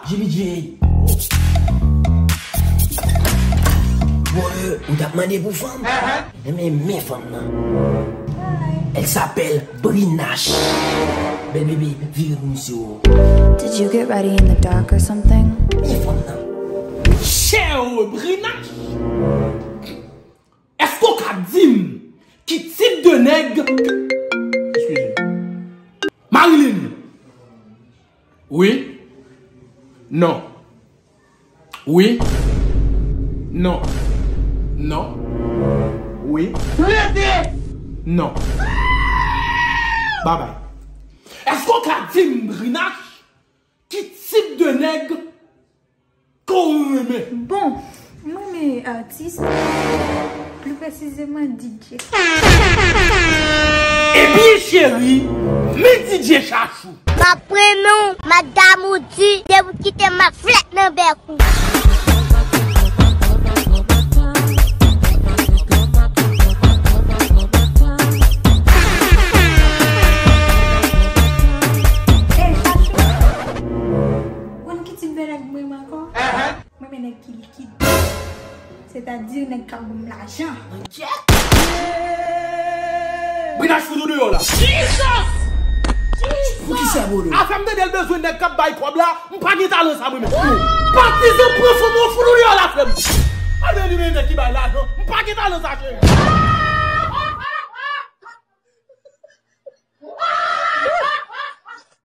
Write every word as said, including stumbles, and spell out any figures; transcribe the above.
J B J. Bro, ou t ap mande pou fanm? Enben, men fanm nan. Elle s'appelle Brinache. Bèl bebe, vire pou misye. Did you get ready in the dark or something? Men fanm nan. Chè Brinache. Èske w ka di m ki tip de nèg? Eskize. Marilyn. Wi. Non. Wi. Non. Non. Wi. Rete! Non. Babay. Èske w ka di m, Brinache, ki tip de nèg ke w renmen? Bon, mwen renmen atis, pli presizeman D J. Ebyen cheri, men D J Chachou. M ap renmen w, madanm ou di, depi w kite m ap flèt nan bèk ou. Ey, Chachou, ou konn ki tip de nèg mwen renmen ankò? Mwen renmen nèg ki likid. Sètadi nèg k ap ban m lajan. Brinache fout ou deyò la. Jesus! Poukisa, bro? Afè m tande l bezwen nèg k ap bay kòb la, m pa gen talan sa mwen menm. Patizan pran fanm ou fout ou deyò la, frè m. Al men li men nèg ki bay lajan, m pa gen talan sa, cheri.